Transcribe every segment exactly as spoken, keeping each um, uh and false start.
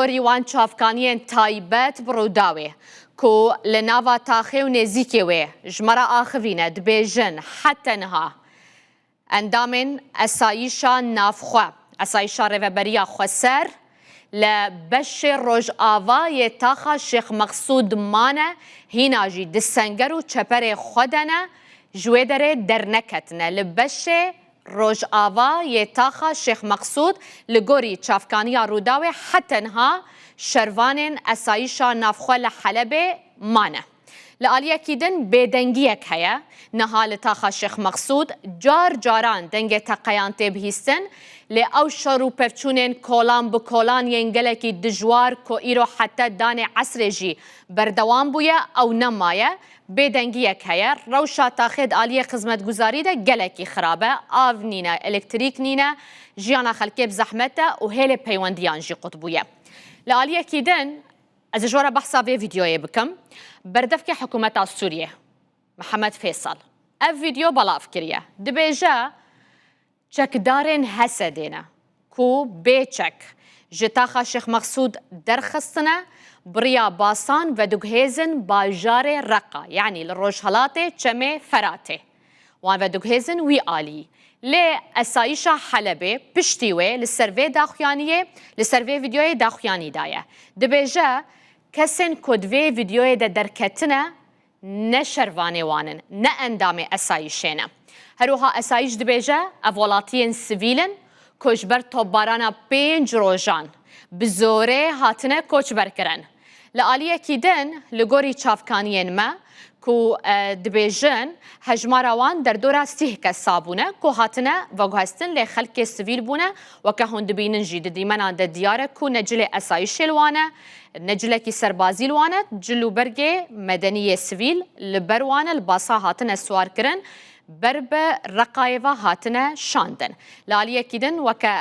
Gorî wan çavkaniyên taybet bi Rûdawê ku li nava taxê û nêzîkê wê ji me re axivîne, dibêjin heta niha endamên Esayîşa Navxwe, Esayîşa Rêveberiya Xweser li beşê rojava yê taxa Şêx Meqsûd mane, hîna jî di senger û çeperê xwe de ne, ji wê derê derneketine. Li beşê rojava yê taxa Şêx Meqsûd li gorî çavkaniya Rûdawê heta niha şervanên Esayîşa Navxwe li Helebê mane. Li aliyekî din bêdengiyek heye. Niha li taxa Şêx Meqsûd car caran dengê teqeyan tê bihîstin, lê ew şer û pevçûnên kolan bi kolan yên gelekî dijwar ku îro heta danê esrê jî berdewam bûye, ew nemaye. Bêdengiyek heye. Rewşa taxê di aliyê xizmetguzarî de gelekî xirab e. Av nîne, elektrîk nîne, jiyana xelkê bi zehmet e û hêlê peywendiyan jî qut bûye. Li aliyekî din, ez ê ji we re behsa vê vîdeoyê bikim. Berdevkê hikûmeta Sûriyê, Mihemed Fêsal, ev vîdeo belav kiriye. Dibêje, çekdarên HSD'ê ne ku bê çek ji taxa Şêx Meqsûd derxistine, bi riya basan vediguhêzin bajarê Reqa, yanî li rojhelatê Çemê Feratê. Wan vediguhêzin wî alî. Lê Esayîşa Helebê piştî wê li ser vê daxuyaniyê, li ser vê vîdeoyê daxuyanî daye. Dibêje, kesên ku di vê vîdeoyê de derketine, ne şervanê wan in, ne endamê Esayîşê ne. Her wiha Esayîş dibêje, ev welatiyên sivîl in ku ji ber topbarana pênc rojan bi zorê hatine koçberkirin. Li aliyekî din, li gorî çavkaniyên me ku, e, dibêjin, hejmara wan derdora sîh kesa bûne ku hatine veguhestin, lê xelkê sivîl bûne. Weke hûn dibînin jî, di dîmenan de diyar e ku ne cilê Esayîşê li wan e, ne cilekî serbazî li wan e, cil û bergê medenî yê sivîl li ber wan e, li basa hatine siwarkirin, ber bi Reqayê ve hatine şandin. Li aliyekî din, weke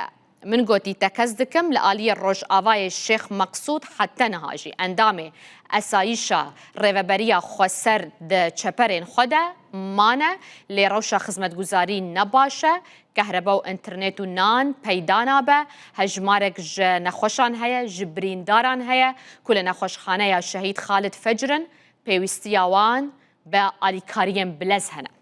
min gotî, tekez dikim, li aliyê Rojavayê Şêx Meqsûd heta niha jî endamê Esayîşa Rêveberiya Xweser di çeperên xwe de mane, lê rewşa xizmetguzarî ne baş e. Kehrebe û înternet û nan peyda nabe. Hejmarek ji nexweşan heye, ji birîndaran heye ku li nexweşxaneya Şehîd Xalid Fecr in, pêwîstiya wan bi alîkariyên bilez hene.